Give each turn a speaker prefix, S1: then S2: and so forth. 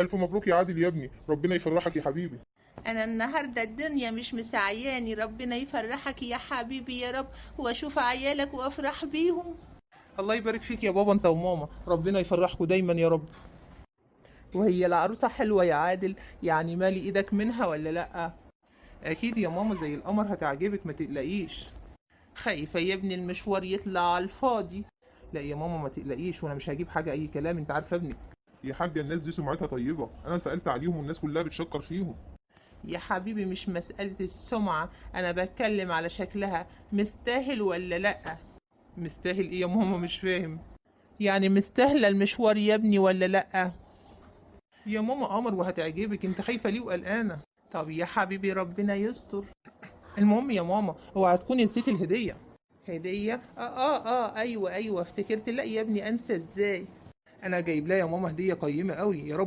S1: الف مبروك يا عادل يا ابني، ربنا يفرحك يا حبيبي.
S2: انا النهارده الدنيا مش مسعياني، ربنا يفرحك يا حبيبي يا رب، واشوف عيالك وافرح بيهم.
S3: الله يبارك فيك يا بابا انت وماما، ربنا يفرحكوا دايما يا رب. وهي العروسة حلوة يا عادل؟ يعني مالي ايدك منها ولا لأ؟ اكيد يا ماما، زي القمر، هتعجبك ما تقلقيش.
S2: خايفة يا ابني المشوار يطلع على الفاضي.
S3: لا يا ماما ما تقلقيش، وانا مش هجيب حاجة اي كلام، انت عارفة ابنك.
S1: يا حاجة الناس دي سمعتها طيبه، انا سالت عليهم والناس كلها بتشكر فيهم.
S2: يا حبيبي مش مسألة السمعة، أنا بتكلم على شكلها، مستاهل ولا لأ؟
S3: مستاهل ايه يا ماما؟ مش فاهم.
S2: يعني مستاهلة المشوار يا ابني ولا لأ؟
S3: يا ماما قمر وهتعجبك، انت خايفة ليه وقلقانة؟
S2: طب يا حبيبي ربنا يستر.
S3: المهم يا ماما، اوعى تكوني نسيتي الهدية.
S2: هدية؟ آه، أيوة أيوة افتكرت. لا يا ابني أنسى إزاي؟
S3: انا جايب لها يا ماما هدية قيمة قوي، يا رب.